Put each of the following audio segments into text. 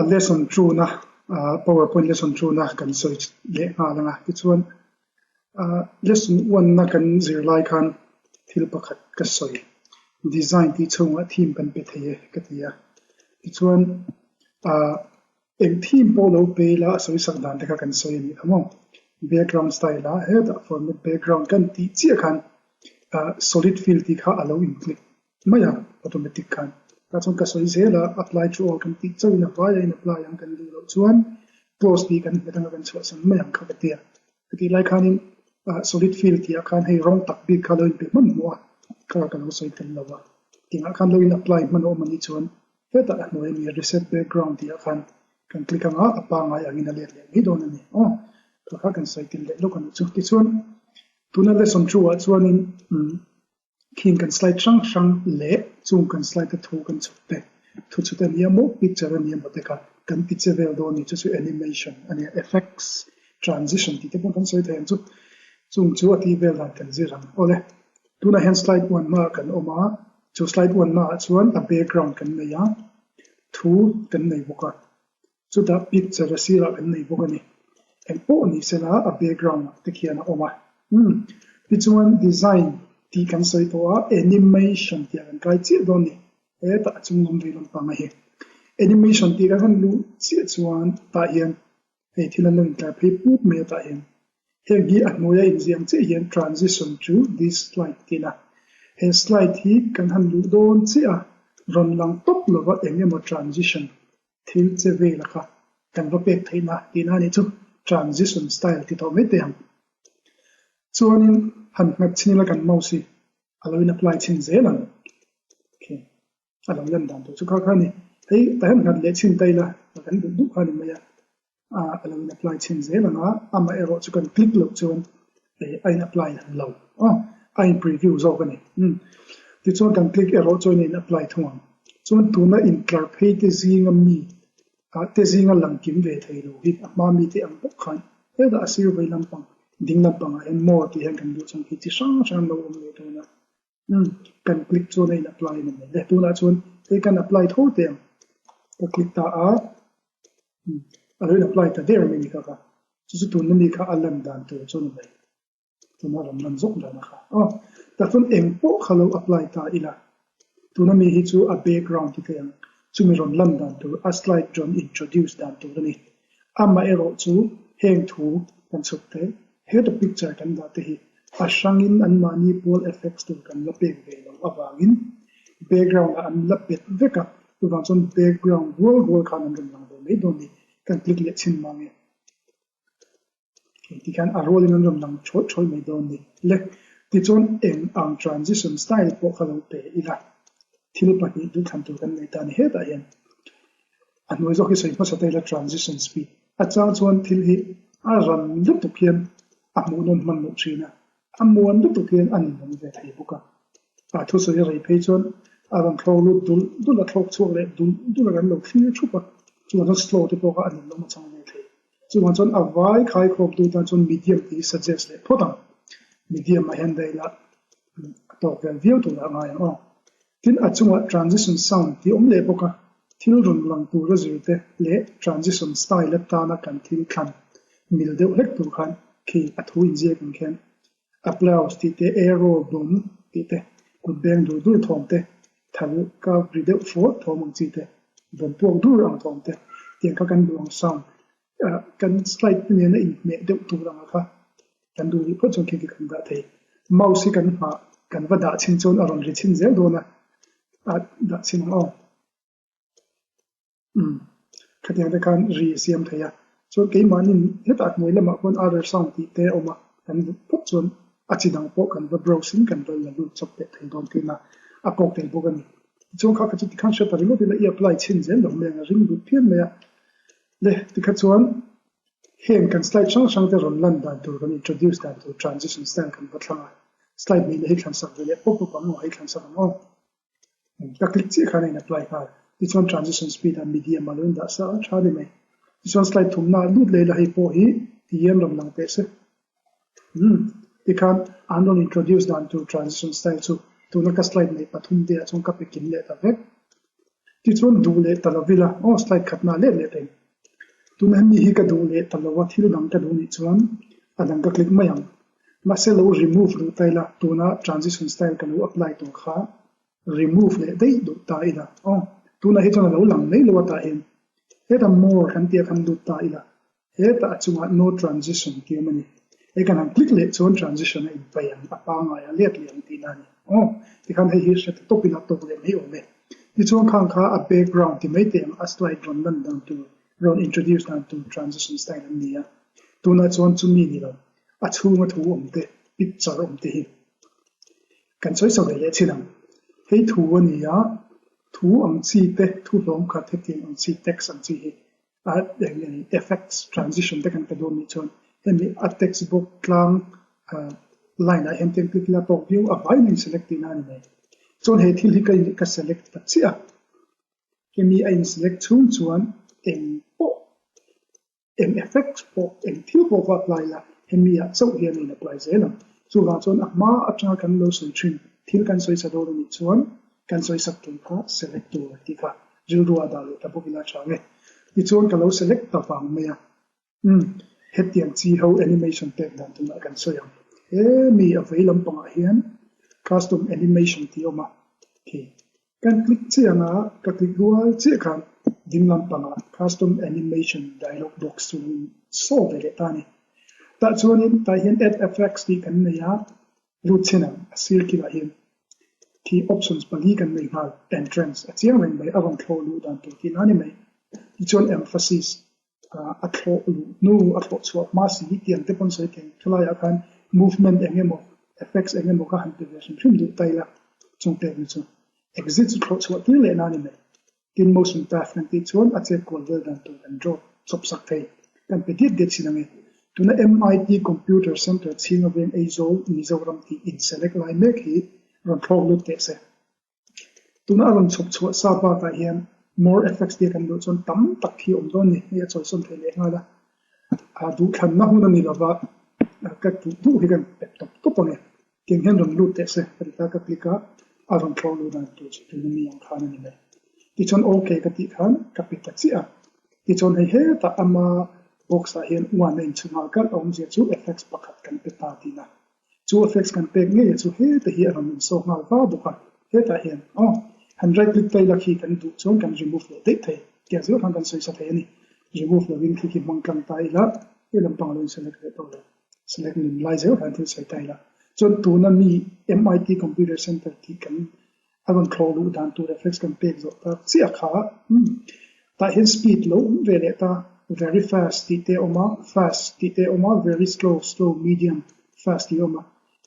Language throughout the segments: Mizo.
A lesson two na powerpoint lesson two na kan sawi leh nghal ang a, tichuan lesson one na kan zir lai khan thil pakhat ka sawi design tih chhungah theme kan pe thei e ka ti a, tichuan eng theme pawh lo pe ila a sawi sak dan te kha kan sawi a nih kha maw, background style a hetah format background kan tih chiah khan solid fill tih kha a lo in click mai a automatic khan tah chuan ka sawi zel a apply to all kan tih chauhin a vai a in apply ang kan duh loh chuan close tih kan hmet anga kan chhuahsan mai ang kha ka ti a ka tih lai khanin ah solid fill tih ah khan hei rawng tak bik kha lo in pe hman hmuh a kha ka lo sawi tel lo a tingah khan lo in apply hman awm a nih chuan hetah a hnuai ami reset background tih ah khan kan click anga a pangngai angin a let leh mai dawn a ni aw kha kha kan sawi tel leh lawk a nih chu tichuan tuna lesson two ah chuanin umm. Khing kan slide hrang hrang leh chung kan slide a thu kan chhut te, thu chhut a nia maw, picture a nia maw te kha kan ti che vel dawn a ni. Chu chu animation a nia, effects, transition tih te pawh kan sawi thei ang chu. Chung chu a tih vel dan kan zir ang. Awle, tunah hian slide one hmaah kan awm a, chu slide one hmaah chuan a background kan nei a, thu kan nei bawk a. Chutah picture a sirah kan nei bawk a ni. Eng pawh ni sela a background ah te khian a awm a. Umm. Tichuan design tih kan sawi tawh a, animation tih ah kan kai chiah dawn a ni. Hetah a chung lam vei lampang a hi. Animation tih kan han luh chiah chuan tah hian hei thil an lo intlai phei put mai a tah hian. Heng hi a hnuaia inziang chiah hian transition to this slide tih a. He slide hi kan han luh dawn chiah a, rawn lang tawp lova eng emaw transition Thil che vel a kha kan va pek theihna tihna a nih chu transition style ti tawh mai teh ang. Chuanin han nghat chin ila kan mouse hi a lo in apply chhin zel ang. Okay. A lo lan dan tur chu kha kha a ni. Hei tah hian nghat leh chhin ta ila kan duh duh kha a ni mai a. A lo in apply chhin zel ang a, amaherawh chu kan click loh chuan a in apply lo. A in preview zawk a ni. Tichuan kan click erawh chuan a in apply thung ang. Chuan tuna intlar phei te zinga mi te zinga lang kim ve thei lo hi a hma mite ang bawk khan hetah a sir vei lampang ding lampangah hian more tih hian kan duh chuan khi chi hrang hrang an lo awm leh dawn a. Kan click chuan a in apply a ni mai le. Tunah chuan hei kan apply tho teh ang. Ka click ta a, a lo in apply ta der mai a ni kha kha. Chu chu tuna mi kha a lan dan tur chu a ni mai. Tuna rawn lan zawk dan a kha. Aw, tah chuan eng pawh kha lo apply ta ila. Tuna mi hi chu a background ti thei ang. Chumi rawn lan dan tur, a slide rawn introduce dan tur a ni. Amaherawh chu heng thu kan chhuk te, heta picture kan dah te hi a hrangin anmahni pawl effects tur kan la pek ve loh avangin background ah an la bet vek a, chuvang chuan background rual rual khan an rawn lang ve mai dawn a ni. Kan click leh chhin mang e. Tikhian a rualin an rawn lang thawih thawih mai dawn a ni. Le, tichuan eng ang transition style pawh kha lo pe ila, thil pahnih duhthlan tur kan nei ta a ni hetah hian. A hnuai zawk hi sawi hmasa ta ila transition speed a chang chuan thil hi a ran lutuk hian a hmuhnawn hman loh thin a, a muan lutuk hian a ninawm ve thei bawk a. A thusawi a rei phei chuan a rawn thlawk lut dul dul a, thlawk chhuak leh dul dul a kan lo thlir thup a, chuan chuan slow te pawh kha a ninawm a chang ve thei. Chuvang chuan a vai khai khawp duh tan chuan medium tih hi suggest leh phawt ang. Medium ah hian daih la a tawk vel viau tur lah ngai ang aw. Tin, a chungah transition sound tih awm leh bawk a, thil rawn lang tura zir te leh transition style atana kan thil thlan mil deuh hlek tur khan khi a thu inziak ang khian applause tih te, arrow bomb tih te, kut beng dur dur thawm te, thal ka ri deuh fawt thawm ang chi te, bomb puak dur ang thawm te tiang kha kan duh ang sound kan slide te nena inhmeh deuh tur anga kha kan duh rih phawt chuan khi khi kan dah thei. Mouse hi kan hmah kan va dah chhin chuan a rawn ri chhin zel dawn a, a dah chhin ang aw. Umm khatiang te khan ri a siam thei a, chuan keimahni hetah hnuai lamah khuan other sound tih te a awm a, kan duh phawt chuan a chi dang pawh kan va browse in kan va la lut chawp leh thei dawn tihna a kawk tel bawk a ni. Tichuan kha kha chu tikhan hre ta ringawt ila i apply chhin zel lo mai ang a ring duh phian mai a. Le tikha chuan heng kan slide hrang hrang te rawn lan dan tur kan introduce dan tur transition style kan va thlang a, slide nih leh hi thlan sak ve leh pawp pawp ang aw, hei thlan sak ang aw. Ka click chiah khan a in apply nghal. Tichuan transition speed a medium a lo in dah sa a tha ni mai. Tichuan slide thumna ah lut leh ila hei pawh hi ti hian rawn lang teh se. Umm tikhan an rawn introduce dan tur transition style chu tuna ka slide neih pathum te ah chuan ka pe kim leh ta vek. Tichuan duh leh ta lo ila, aw slide khatna let leh thei. Tuna hemi hi ka duh leh ta lo a, thil dang ka duh nih chuan a dang ka click mai ang. Mahse lo remove duh ta ila, tuna transition style ka lo apply tawh kha remove leh daih duh ta ila, aw tunah hi chuan a lo lang mai lo a tah hian heta more kan tih a khan lut ta ila. Hetah a chungah no transition tih a awm a ni. Hei kan han click leh chuan transition a inpaih ang, a pangngai a let leh ang tihna a ni. Aw, tikhan hei hi hre ta tawp ila tawk leh mai awm e. Tichuan khang kha a background ti mai teh ang, a slide rawn lan dan tur, rawn introduce dan tur transition style an ni a. Tunah chuan chumi ni lo, a chhunga thu awm te, picture awm te hi kan sawi sawi leh chin ang. Hei thu a ni a, thu ang chi te, thu hlawm khat hetiang ang chi, text ang chi hi a eng nge ni effects transition te kan pe dawn nih chuan hemi a text box tlang line ah hian click ila tawk viau a vaiin a in select tihna a ni mai. Chuan he thil hi ka in ka select ta chiah a, hemi a in select chhung chuan eng pawh eng effects pawh eng thil pawh va apply ila hemi ah chauh hian a in apply zel ang. Chuvang chuan a hma atanga kan lo sawi thin thil kan sawi sa dawn a nih chuan Kan sawisak tum kha select tur tih kha rilru ah dah leh ta bawk ila tha nge. Tichuan ka lo select ta vang mai a. Umm, hetiang chi ho animation pek dan tunah kan sawi ang. He mi a vei lampangah hian custom animation tih a awm a. Khi kan click chiah anga ka click rual chiah khan ding lampangah custom animation dialog box chu lo in saw ve leh ta a ni. Tah chuanin tah hian add effects tih kan nei a. Lut chin ang, a sir kilah hian khi options pali kan nei nghal, entrance a chiang reng mai, a rawn thlawh luh dan tur tihna a ni mai. Tichuan emphasis a thlawh luh hnu, a thlawh chhuah hma si tiang te pawn sawi thei ang. Thulaiah khan movement eng emaw, effects eng emaw kha han pe ve hrim hrim duh ta ila, chung pekna chu exit chu thlawh chhuah tir lehna a ni mai. Tin motion path kan tih chuan a chet kual vel dan tur kan draw chawp sak thei. Kan pe diat diat chin ang e. Tuna MIT Computer Center chhinga veng Aizawl, Mizoram tih in select lai mek hi rawn thlawk lut teh se. Tuna a rawn chhawp chhuah sa bakah hian more effects tia kan duh chuan tam tak hi awm dawn ni. Hei a chawisawn thei leh nghal a. A duhthlanna hun a ni lova ka duh duh hi kan pep tawp tawp ang e. Tiang hian rawn lut teh se, ka ti ta, ka click a, a rawn thlawh luh dan tur chu tuna mi ang khan a ni mai. Tichuan ok ka tih khan ka pe ta chiah a, tichuan hei hetah ama box ah hian one a inchhung nghal kalh a awmzia chu effects pakhat kan pe ta tihna. Chu effects kan pek ngei a chu heta hi a rawn insawk nghal va bawk a, hetah hian aw han right click ta ila khi kan duh chuan kan remove leh daih thei, tiang zel khan kan sawi sa thei a ni. Remove lovin khi khi hmang tlang ta ila he lampang lo in select leh tawh lo. Select nun lai zel khan thil sawi ta ila. Chuan tuna mi MIT Computer Center tih kan a rawn thlawh luh dan tur effects kan pek zawh tak chiah kha umm tah hian speed lo awm ve leh ta very fast tih te a awm a, fast tih te a awm a, very slow, slow, medium, fast tih a awm a.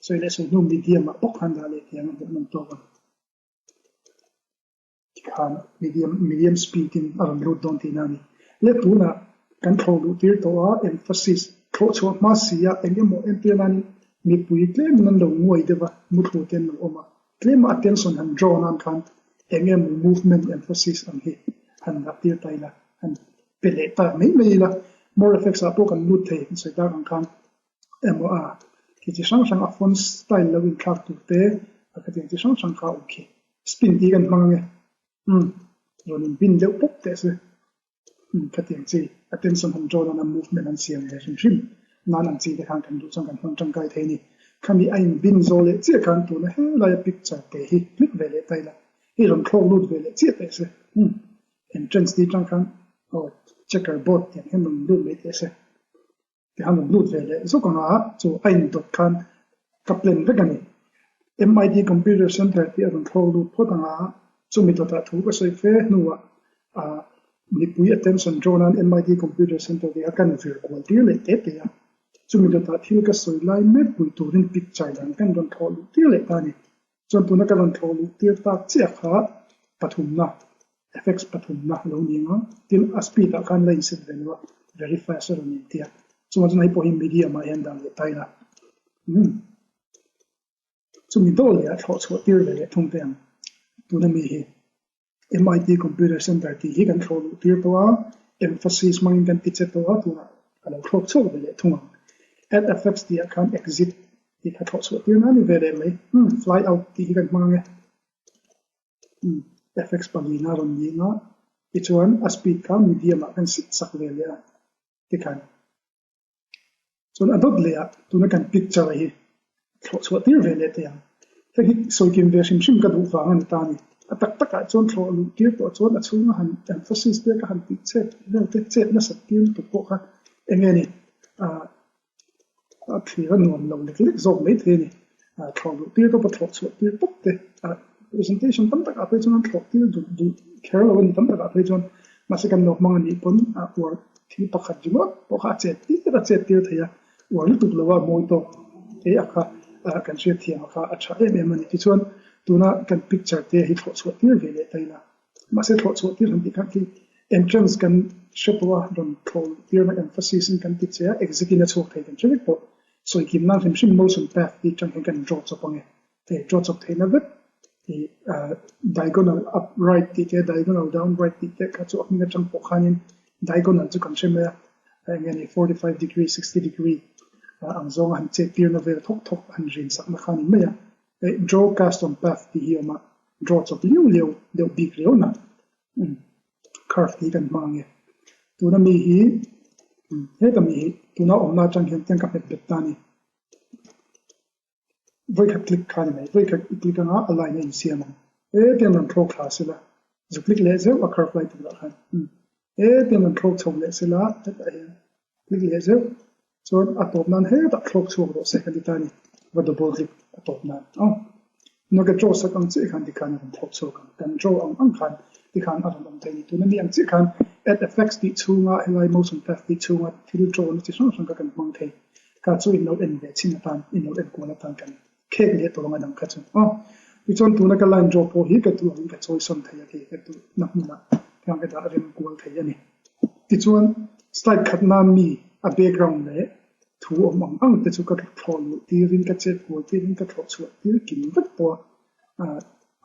Sawi leh sawi hnu medium ah bawk khan dah leh tiang a hmuh nawm tawk ang. Tikhan medium medium speed in a rawn lut dawn tihna a ni. Le tunah kan thlawh luh tir tawh a, emphasis thlawh chhuah hma si a eng emaw entir nan mipui tlemin an lo nguai deuh a, muthlu te an lo awm a, tlema attention han draw nan khan eng emaw movement emphasis ang hi han dah tir ta ila, han pe leh ta mai mai ila, more effects ah pawh kan lut thei an sawi tak ang khan. Emaw a khi chi hrang hrang a font style lo inthlak tur te a khatiang chi hrang hrang kha a awm khi. Spin tih kan hmang ange. Umm rawn in bin deuh pawp teh se. Umm khatiang chi attention han draw nana movement an siam ve hrim hrim nan ang chi te khan kan duh chuan kan hmang tangkai thei a ni. Khami a in bin zawh leh chiah khan tuna helaia picture te hi click ve leh ta ila hei rawn thlawk lut ve leh chiah teh se. Umm entrance tih atang khan aw checker board tiang hian rawn lut mai teh se. Tihan rawn lut ve leh zawk ang a, chu a indawt khan ka plan vek a ni. MIT Computer Center tih a rawn thlawk lut phawt ang a, chumi dawtah thu ka sawi fe hnuah ah mipui attention draw nan MIT Computer Center tih kha kan vir kual tir leh teh teh a. Chumi dawtah thil ka sawi lai mek pui turin picture dang kan rawn thlawh luh tir leh ta a ni. Chuan tuna ka rawn thlawh luh tir tak chiah kha pathumna, effects pathumna a lo ni ang a, tin a speed ah khan la in set ve lo a, very fast a rawn inti a, chungah chuan hei pawh hi medium ah hian dah leh ta ila, umm chumi dawh leh ah thlawh chhuah tir ve leh thung teh ang tuna mi hi. MIT Computer Center tih hi kan thlawh luh tir tawh a, emphasis hmangin kan ti che tawh a, tunah ka lo thlawk chhuak ve leh thung ang. Add effects tih ah khan exit tih kha thlawh chhuah tir nan ni ve leh mai. Umm, fly out tih hi kan hmang ang e. Umm. Effects palina a rawn ning a, tichuan a speed kha medium ah kan sit sak ve leh a tikhan. Chuan a dawt leh ah tuna kan picture hi thlawh chhuah tir ve leh thei ang. Hei hi sawi kim ve hrim hrim ka duh vang a ni ta a ni. A tak tak ah chuan thlawh luh tir tawh chuan a chhunga han emphasis te ka han tih chet vel te chet nasat tir lutuk pawh kha eng nge ni ah A thlir a nuam lo lek lek zawk mai thei a ni. Thlawh luh tir tawp a thlawh chhuah tir tawp te presentation tam takah phei chuan an thlawh tir duh duh kher lo a ni tam takah phei chuan mahse kan lo hmang a nih pawn a uar thil pakhat ringawt pawh kha a chet tir a chet tir thei a, uar lutuk lo a mawi tawk te a kha kan hriat thiam a kha a tha em em a ni. Tichuan tuna kan picture te hi thlawh chhuah tir ve leh ta ila. Mahse thlawh chhuah tir han tih khan khi entrance kan hre tawh a, rawn thlawh luh tirna emphasis in kan ti che a, exit in a chhuak thei kan hre vek tawh. Sawi kim nan hrim hrim motion path tih atang hian kan draw chawp ang e. Hei draw chawp theihna vek i diagonal up right tih te, diagonal down right tih te kha chu a hming atang pawh khanin diagonal chu kan hre mai a, eng nge ni 45 degree, 60 degree ang zawnga han chet tirna vel thawk thawk han rin sakna kha a ni mai a. Hei draw custom path tih hi a awm a. Draw chawp liau liau deuh bik riau na curve tih kan hmang ange. Tuna mi hi heta mi hi tuna awmna atang hian tiang ka hmet bet ta a ni. Vawikhat click kha a ni mai. Vawikhat i click anga a line a insiam ang. Hetiang rawn thlawk thla sela zu click leh zeuh a curve lai turah khan. Hetiang rawn thlawk chho leh sela hetah hian click leh zeuh. Chuan a tawp nan hetah thlawk chhuak rawh se kan ti ta a ni. Va double click a tawp nan aw. Tuna ka draw sak ang chiah khan tikhan a rawn thlawk chhuak ang. Kan draw ang ang khan tikhan a rawn awm thei a ni. Tuna mi ang chiah khan add effects tih chhunga helai motion path tih chhunga thil draw na chi hrang hrang kha kan hmang thei. Kha chu in lo en ve chhin atan in lo en kual atan kan khek leh tawh ang a dang kha chu aw. Tichuan tuna ka line draw pawh hi ka duh angin ka chawi sawn thei a kei ka duhna hmunah khan ka dah rem kual thei a ni. Tichuan slide khatna mi a background leh thu awm ang ang te chu ka thlawh luh tirin ka chet kual tirin ka thlawh chhuah tir kim vek tawh a,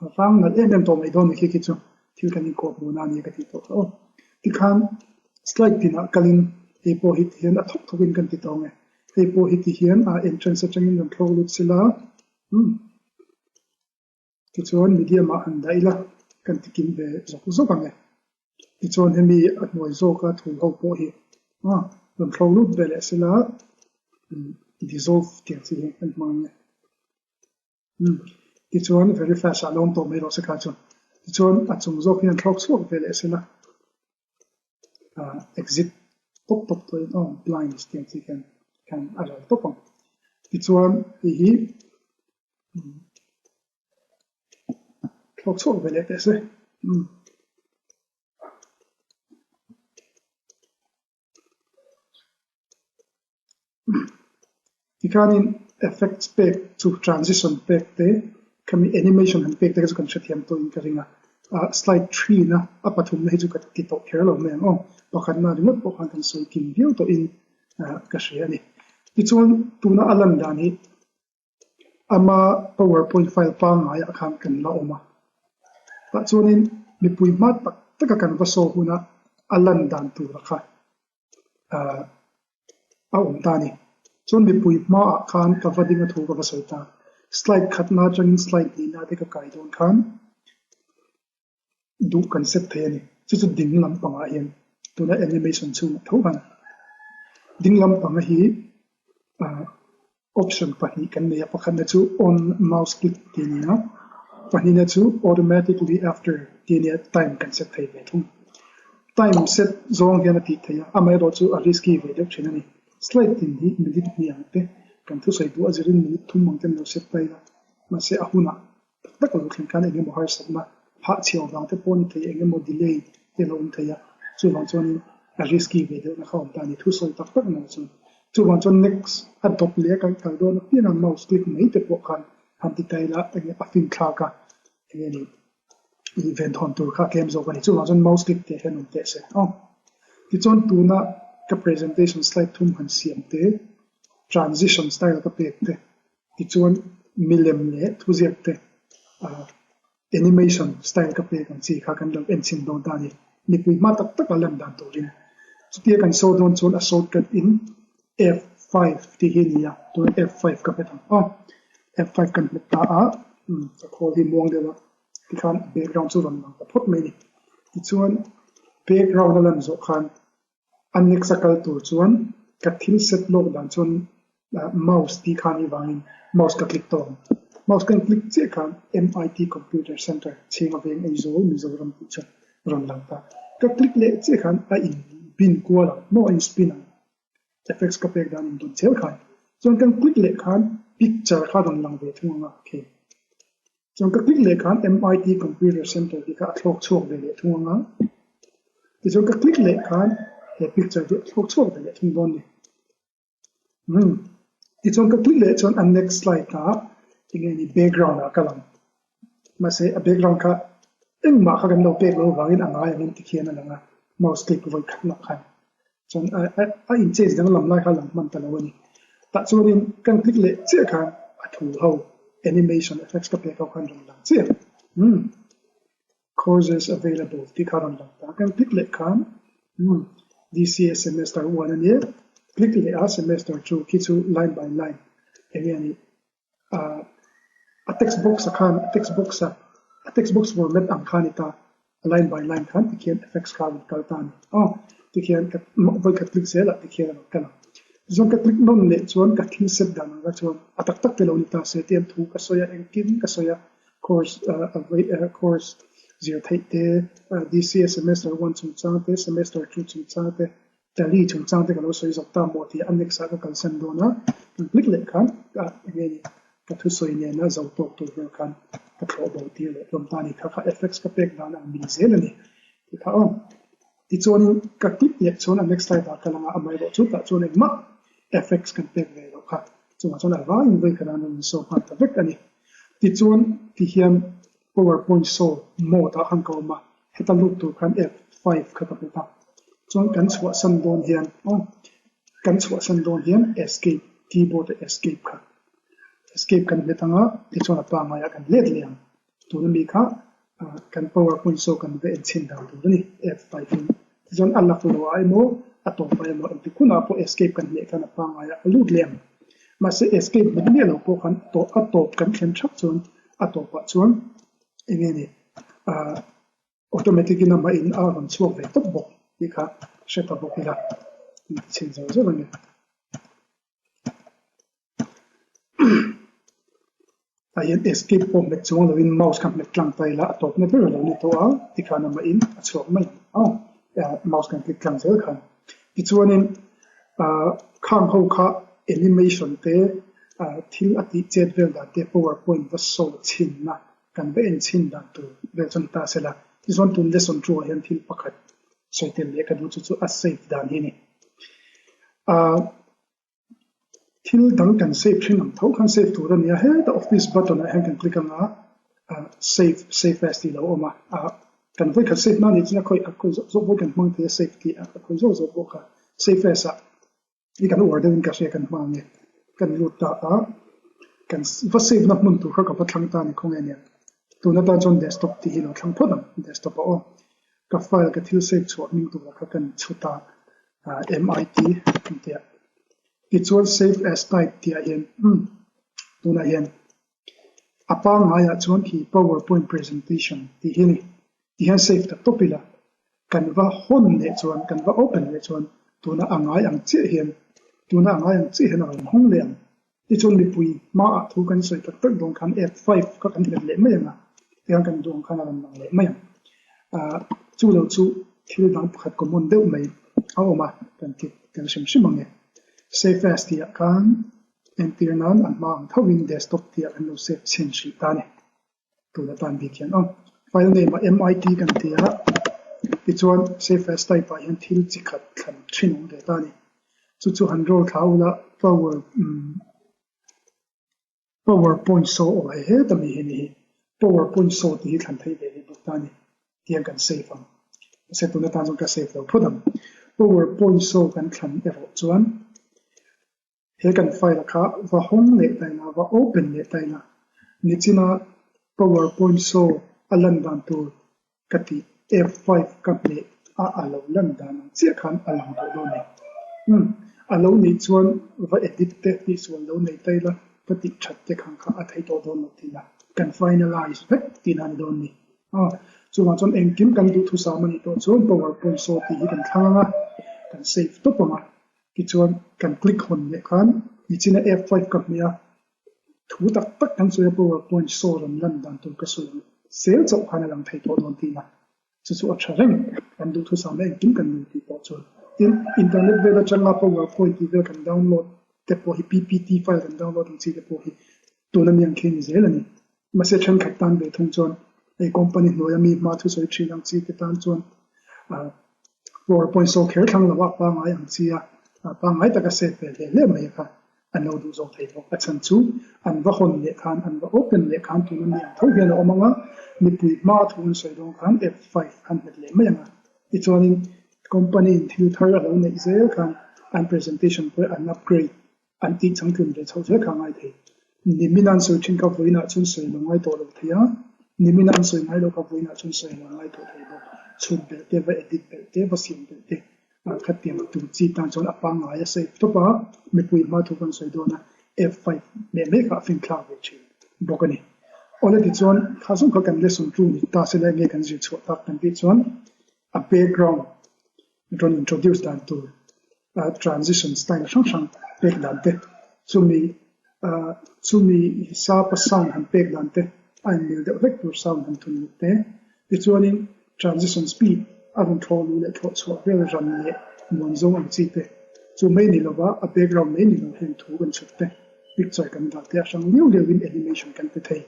a rang nalh em em tawh mai dawn ni khi khi chu thil kan inkawp hmuhna a nia ka tih tawh kha aw. Tikhan slide tinah kalin hei pawh hi tihian a thawk thawkin kan ti tawh ang e. Hei pawh hi tihian a entrance atangin rawn thlawk lut sela umm tichuan medium ah han dah ila kan ti kim ve zawk zawk ang e. Tichuan hemi a hnuai zawka thu ho pawh hi ah rawn thlawk lut ve leh sela umm dissolve tiang chi hi kan hmang ang e. Umm tichuan very fast ah lawm tawh mai rawh se kha chuan. Tichuan a chung zawk hian thlawk chhuak ve leh sela ah exit tawp tawp tawhin aw blinds tih ang chi khian khan a ral tawp ang. Tichuan hei hi umm thlawk chhuak ve leh teh se umm. Tikhanin effects pek chu transition pek te khami animation han pek te kha chu kan hrethiam tawhin ka ring a, ah slide three na a pathumna hi chu ka ti tawh kher lo mai ang aw, pakhatna ringawt pawh khan kan sawi kim viau tawhin ah ka hria a ni. Tichuan tuna a lan dan hi Ama powerpoint file pangaiah khan kan la awm a. Tah chuanin mipui hma tak taka kan va saw huna a lan dan tura kha ah a awm ta a ni. Chuan mipui hmaah khan ka va ding a thu ka va sawi ta. Slide khatna atangin slide hnihna te ka kai dawn khan duh kan set thei a ni. Chu chu ding lampangah hian tuna animation chhungah tho khan ding lampanga hi ah option pahnih kan nei a, pakhatna chu on mouse click tih a ni a, pahnihna chu automatically after tih a ni a, time kan set thei ve thung. Time set zawng hian a tih theih a, amaherawh chu a risky ve deuh thin a ni. Slide tin hi minute hnih ang te kan thusawi duh a zirin minute thum ang te an lo set ta ila, mahse a hunah Tak tak lo thleng khan eng emaw harsatna phah chhiau vang te pawh a ni thei, eng emaw delay te a lo awm thei a, chuvang chuanin a risky ve deuhna kha a awm ta a ni, thusawi tak tak na chuan. Chuvang chuan next a dawp leh a kan kal dawn apiang a mouse click mai te pawh khan han ti ta ila eng a fin thlak a, eng nge ni ih venthawn tur kha a tlem zawk a ni. Chuvang chuan mouse click teh hian awm teh se aw. Tichuan tuna ka presentation slide thum han siam te, transition style ka pek te, Tichuan milem leh thuziak te animation style ka pek ang chi kha kan lo en chhin dawn ta a ni. Mipui hma tak taka lan dan turin chutia kan saw dawn chuan a shortcut in F5 tih hi a ni a, tuna F5 ka hmet ang aw. F5 kan hmet ta a, ka khawl hi muang deuh a. Tikhan a background chu rawn lang ta phawt mai a ni. Tichuan background a lan zawh khan a next a kal tur chuan ka thil set lawk dan chuan mouse tih khan i vangin mouse ka click tawh ang. Mouse ka click chiah khan MIT Computer Center chhinga veng Aizawl Mizoram tih chu rawn lang ta. Ka click leh chiah khan a in bin kual ang maw a in spin ang. Effects ka pek dan in dawn zel khan. Chuan kan click leh khan picture kha rawn lang ve thung ang a, okay. Chuan ka click leh khan MIT Computer Center tih kha a thlawk chhuak ve leh thung ang a. Tichuan ka click leh khan he picture hi a thlawk chhuak ve leh thung dawn a ni. Umm. Tichuan ka click leh chuan a next slide ah enge ni background ah ka lang. Mahse a background kha engmah kha kan lo pek loh avangin a ngai angin tikhian a lang a, mouse click vawi khat lah khan. Chuan a in change danglam lai kha a lang hman ta lo a ni. Tah chuanin kan click leh chiah khan a thu ho animation effects ka pek ho khan rawn lang chiah. Umm. Courses available tih kha rawn lang ta. Kan click leh khan umm DCA semester 1 a nia. Click leh a semester chu khi chu line by line enge a nih a text box ah khan a text box a a text box format ang kha a ni ta a line by line khan tikhian effects kha a rawn kal ta a ni aw tikhian ka vawikhat click zel ah tikhian a rawn kal ang tichuan ka click nawn leh chuan ka thil set dan ang kha chuan a tak tak te lo ni ta se tiang thu ka sawi a engkim ka sawi a course ah course zir theih te DCA semester 1 chungchang te semester 2 chungchang te Tally chungchang te ka lo sawi zawk ta maw tih a next ah ka kalsan dawn a, kan click leh khan ka enge ni ka thusawi nena zo tawk tur vel khan ka thlawh bo tir leh hlawm ta a ni. Kha kha effects ka pek dan ang min zel a ni tih kha aw. Tichuanin ka click leh chuan a next slide ah ka lang a, amaherawh chu tah chuan engmah effects kan pek ve loh kha. Chungah chuan a vaiin vawi khat an rawn insawm nghal ta vek a ni. Tichuan tihian PowerPoint show mode ah khan ka awm a, Heta lut tur khan F5 kha ka hmet a, chuan kan chhuahsan dawn hian aw kan chhuahsan dawn hian escape keyboard a escape kha escape kan hmet ang a tichuan a pangaiah kan let leh ang. Tuna mi kha kan powerpoint saw kan va enchhin dan tur a ni F5 in tichuan a lak lo ah emaw a tawp ah emaw engtik hunah pawh escape kan hmeh khan a pangaiah a lut leh ang. Mahse escape hmet miah lo pawh khan a tawp kan thlen thap chuan a tawpah chuan eng nge ni ah automatic in amah in a rawn chhuak ve tawp bawk tih kha hre ta bawk ila in ti chhin zawk zawk a ni. Tah hian escape pawh hmet chuang lovin mouse kha hmet tlang ta ila a tawpna ber a lo ni tawh a tikhan amah in a chhuak mai ang a mouse kan click tlang zel khan. Tichuanin ah khang ho kha animation te ah thil a tih chet vel dan te powerpoint va sawi chhinna kan va en chhin dan tur vel chu ni ta se la. Tichuan tun lesson two ah hian thil pakhat sawi tel leh ka duh chu chu a save dan hi a ni. Ah thil dang kan save thin ang tho khan save tur a ni a, heta office button ah hian kan click ang a, ah save save as tih a lo awm a, ah kan vawikhat save na nih chuan a khawih a khawih zawk zawk pawh kan hmang thei a save tih a khawih zawk zawk pawh kha save as ah Hi kan uar deuhin ka hria kan hma nge kan lut ta a, kan va save na hmun tur kha ka va thlang ta a ni khawnge nia. Tun atan chuan desktop tih hi lo thlang phawt ang, desktop ah aw. Ka file ka thil save chhuah hming tura kha kan chhut a, MIT kan ti a. Tichuan save as type tih ah hian umm tunah hian a pangaiah chuan khi powerpoint presentation tih hi a ni. Ti hian save ta tawp ila, kan va hawn leh chuan, kan va open leh chuan tuna a ngai ang chiah hian, tuna a ngai ang chiah hian a rawn hawng leh ang. Tichuan mipui hmaah thu kan sawi tak tak dawn khan F5 kha kan hmet leh mai ang a, tihian kan duh ang khan a rawn lang leh mai ang. Ahh chu lo chu thil dang pakhat common deuh mai a awm a, kan ti kan hrim hrim ang e. Save as tihah khan entir nan a hma ang thovin desktop tihah kan lo save chhin hrih ta a ni. Tun atan bik hian aw. File name ah MIT kan ti a, tichuan save as type ah hian thil chi khat thlan thin awm ve ta a ni. Chu chu han roll thla ula power umm power point show aw hei heta mi hi ni hi. Power point show tih hi thlan theih ve leh bawk ta a ni. Tiang kan save ang. Mahse tun atan chuan ka save lo phawt ang. Power point show kan thlan erawh chuan He kan file kha va hawng leh ta ila, va open leh ta ila, nichina PowerPoint show a lan dan tur ka tih F5 ka hmeh a a lo lan dan ang chiah khan a lang tawh dawn e. Umm, a lo nih chuan va edit te tihsual lo nei ta ila, ka tih that te khang kha a thei tawh dawn lo tih ila. Kan finalize vek tihna a ni dawn ni. Aw, chuvang chuan engkim kan duhthusam a nih tawh chuan PowerPoint show tih hi kan thlang ang a, kan save tawp ang a. Tichuan kan click hawn leh khan nichina F five ka hmeh a, thu tak tak kan sawi a PowerPoint show rawn lan dan tur ka sawi ang sel chauh khan a lang thei tawh dawn tihna. Chu chu a tha reng, kan duhthusam leh engkim kan nei tih pawh chuan. Tin, internet vel atanga PowerPoint tih vel kan download te pawh hi PPT file kan download ang chi te pawh hi tuna mi ang khi a ni zel a ni. Mahse thenkhat tan ve thung chuan hei company hnuaia mi hma thusawi thin ang chi te tan chuan PowerPoint show kher thlang lo a pangngai ang chi a, pangngai taka set ve hle hle mai kha an lo duh zawk thei bawk. A chhan chu an va hawn leh khan, an va open leh khan tuna mi ang tho hian a awm ang a, mipui hma thu an sawi dawn khan F five an hmet leh mai ang a. Tichuanin company in thil thar a lo neih zel khan an presentation pawh an upgrade an tih changtlun ve chhoh zel kha a ngai thei. Nimin an sawi thin kha vawiinah chuan sawi lo ngai tawh lo thei a, nimin an sawi ngai lo kha vawiinah chuan sawi lo ngai tawh thei bawk. Chhut belh te, va edit belh te, va siam belh te khatiang tur chi tan chuan a pangngai a save tawp a, mipui hma thu kan sawi dawn a, F five meh mai kha a finthlak ve thin bawk a ni. Awle tichuan kha zawng kha kan lesson tu ni ta se la enge kan zir chhuah tak kan tih chuan a background rawn introduce dan tur transition style hrang hrang pek dan te, chumi chumi hisapa sound han pek dan te a inmil deuh hlek tur sound han thun lut te, tichuanin transition speed a rawn thlawh luh leh thlawh chhuah vel ran leh muan zawng ang chi te, chu mai ni lova a background mai ni lo heng thu kan chhut te, picture kan dah te a hrang liau liau in animation kan pe thei,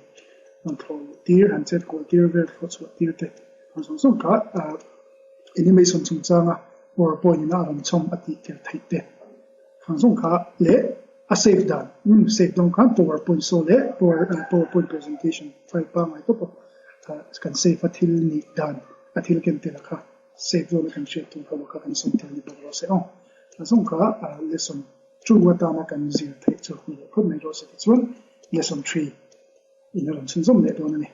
rawn thlawh luh tir, han chet kual tir vel thlawh chhuah tir te ang zawng zawng kha animation chungchanga PowerPoint in a rawn chhawm a tih tir theih te ang zawng kha leh a save dan umm save dawn khan PowerPoint show leh PowerPoint presentation file pangngai tawp a kan save a thil nih dan a thil ken tel a kha save dawn a kan hriat tur ho kha kan sawi tel ni bawk rawh se aw. A zawng kha lesson two atana kan zir theih chu ni leh phawt mai rawh se tichuan lesson three in a rawn chhunzawm leh dawn a ni.